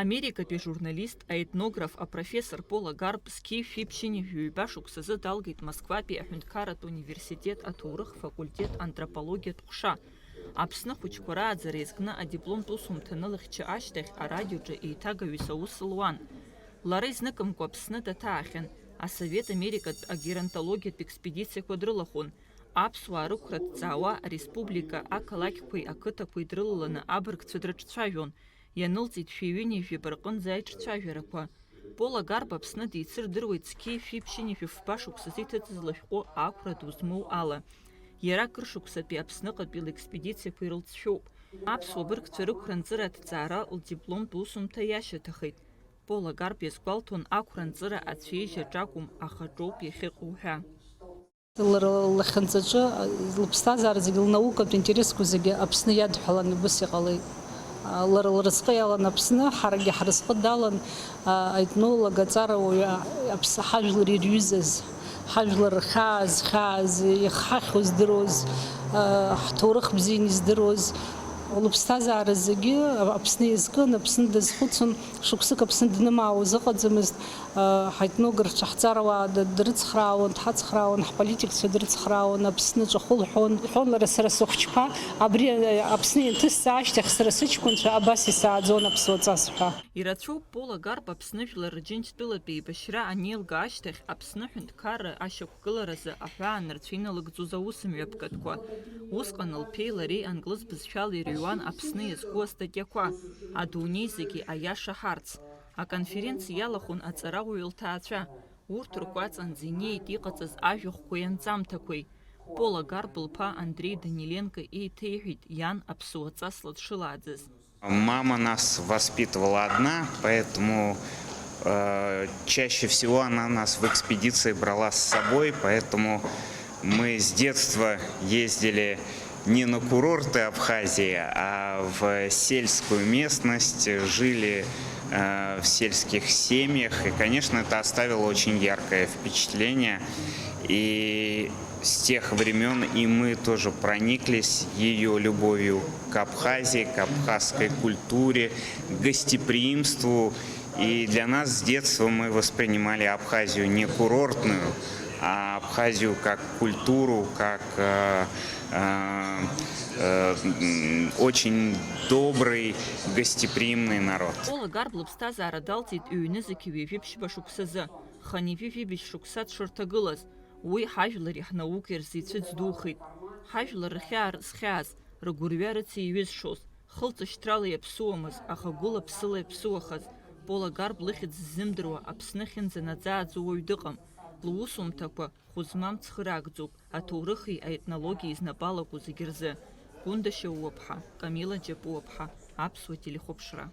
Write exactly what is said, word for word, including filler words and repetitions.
Америкатәи ажурналист, аетнограф, апрофессор Пола Гарб зқьи жәшәи ԥшьынҩажәи ҩба шықәсазы далгеит Москватәи аҳәынҭқарратә университет аҭоурых факультет антропологиатә ҟәша. Аԥсны ахәыҷқәа рааӡара иазкны адипломтә усумҭа анылыхьча ашьҭахь арадиоҿы еиҭагаҩыс аус луан. Лара изныкымкәа Аԥсны даҭаахьан, Асовет Америкатә агеронтологиатә експедициақәа дрылахәын. Аԥсуаа рықәра ҭҵаауа ареспублика ақалақьқәеи ақыҭақәеи дрылаланы абыргцәа дрыҿцәажәон, ианылҵит шәи ҩынҩажәи жәаба рҟынӡа аиҿцәажәарақәа. Пола Гарба Аԥсны дицырдыруеит зқьи жәшәи ԥшьынҩажәи фба шықәсазы иҭыҵыз лышәҟәы Ақәра ду змоу ала. Иара акыр шықәсатәи Аԥсныҟатәи лекспедициақәа ирылҵшәоуп. Аԥсуа быргцәа рықәра-нҵыра аҭҵаара лдипломтә усумҭа иашьаҭахеит. Пола Гарба иазгәалҭон, ақәра-нҵыра ацәеижь аҿакәым, ахаҿоуп иахьыҟоу ҳәа. Лара лахьынҵаҿы лыԥсҭазаара зегьы, лнаукатә интересқәа зегьы Аԥсны иадҳәалан убыс иҟалеит. Лара лразҟы иалан Аԥсны, ҳарагьы ҳразҟы далан, аетнолог, аҵарауаҩы, Аԥс-, ҳажәлар ирҩызаз, ҳажәлар рхьаа зхьааз, иахҳахьуа здыруаз, ҳҭоурых бзианы издыруаз. Лыԥсҭазаара зегьы Аԥсны иазкын, Аԥсны дазхәыцын, шықәсык Аԥсны днымаауаз ыҟаӡамызт. Ҳаетнографцәа, ҳҵарауаа д-, дрыцхраауан, дҳацхраауан, ҳполитикцәа дрыцхраауан, Аԥсны ҿахәы лҳәон. Лҳәон лара, сара сыхәҷқәа абри, э, Аԥсны ианҭысҵа ашьҭахь, сара сыҷкәынцәа абас исааӡон аԥсуа ҵас ҳәа. Ирацәоуп Пола Гарба Аԥсны жәлар Рџьынџьтәылатә еибашьра анеилга ашьҭахь Аԥсны ҳәынҭқарра ашьақәгыларазы аҳәаа нырцә иналыгӡоз аусмҩаԥгатәқәа. Усҟан лԥеи лареи англыз бызшәала ирыҩуан Аԥсны иазку астатиақәа, адунеи зегьы аиаша ҳарц. Аконференциа иалахәын аҵарауаҩ лҭаацәа. Урҭ ргәаҵа нӡа инеит иҟаҵаз ажәахәқәеи анҵамҭақәеи. Пола Гарба лԥа Андреи Даниленко еиҭеиҳәеит иан аԥсуа ҵасла дшылааӡаз. Мама нас воспитывала одна, поэтому, э, чаще всего она нас в экспедиции брала с собой, поэтому мы с детства ездили не на курорты Абхазии, а в сельскую местность, жили, э, в сельских семьях. И, конечно, это оставило очень яркое впечатление. И с тех времён и мы тоже прониклись её любовью к Абхазии, к абхазской культуре, к гостеприимству. И для нас с детства мы воспринимали Абхазию не курортную, а Абхазию как культуру, как, э, э, э, м, очень добрый, гостеприимный народ. Пола Гарба лыԥсҭазаара далҵит ҩнызқьи ҩажәи ԥшьба шықәсазы, хынҩажәи жәибжь шықәса дшырҭагылаз. Уи ҳажәлари ҳнаукеи рзы ицәыӡ духеит. Ҳажәлар рхьаа рызхьааз, ргәырҩа рыцеиҩызшоз, хылҵышьҭрала иаԥсуамыз, аха гәыла-ԥсыла иаԥсуахаз, Пола Гарба лыхьӡ ззымдыруа Аԥсны ахьынӡанаӡааӡо уаҩ дыҟам. Лусумҭақәа хәы змам цхыраагӡоуп аҭоурыхи аетнологиеи знапы алаку зегьы рзы. Гәында Шьоуаԥҳа, Камила Џьапуаԥҳа, Аԥсуа телехәаԥшра.